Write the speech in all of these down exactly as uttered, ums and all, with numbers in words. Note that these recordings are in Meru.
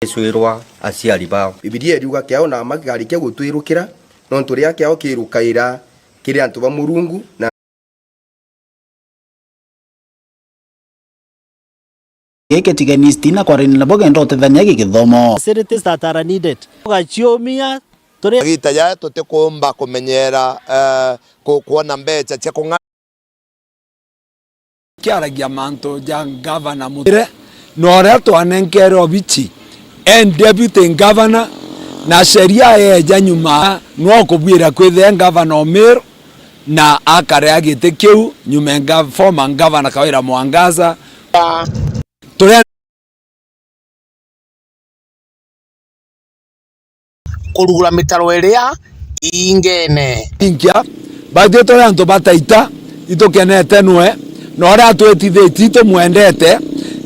icwirwa aciari bao. Bibilia iriuga, "Kiao na mma gikarikia gutwirukira, nontu riria kiao kirukaira kiri antu ba Murungu, na giki tigeni Stina kwarania nabo kenda utethania gigithomo." Facilities that are needed. Tugaciumia turi Gita jae tutikumba kumenyera, eh, ku-, kwona mbeca cia kung'a- Kiaragia mantu ja ngavana Mutharika, na uria twanenkere obici e deputy governor, na sheria yeja nyuma, no kubwira kwithia ngavana o Meru, na akaria giti kiu nyuma e nga-, former governor Kawira Mwangaza. Turia kurugura mitaro iria ingene. Inkia, batwi turi antu bataita, itukenete nwe, na uria atwitithitie itumwendete,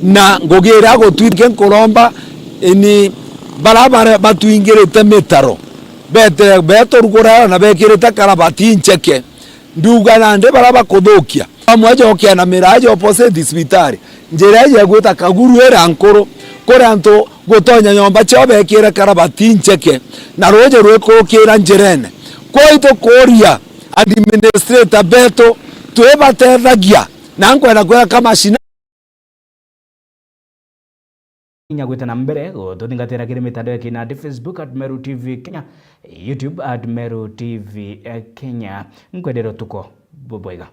na ngugi iria agutwithia nkuromba, ini bara, bara batwingirite mitaro, bete, beturugura na bekirite karabati incheke. Ndiuga nandi bara bakuthukia. Amwe jokea na miraa jo opposite cibitari. Njira iji egwita Kaguru ira nkuru, kuri antu gutonya nyomba ciao bekire karabati ncheke, na ruuji rwikurukira njirene. Kwou itukuria administrator betu, twibatethagia, na nkwenda kwira kamashina. Kinya gwita na mbere gututhingatira kiri mitandao ya kinandi, Facebook at Meru T V Kenya, YouTube at Meru T V Kenya. Nkwendera utuko bubwega.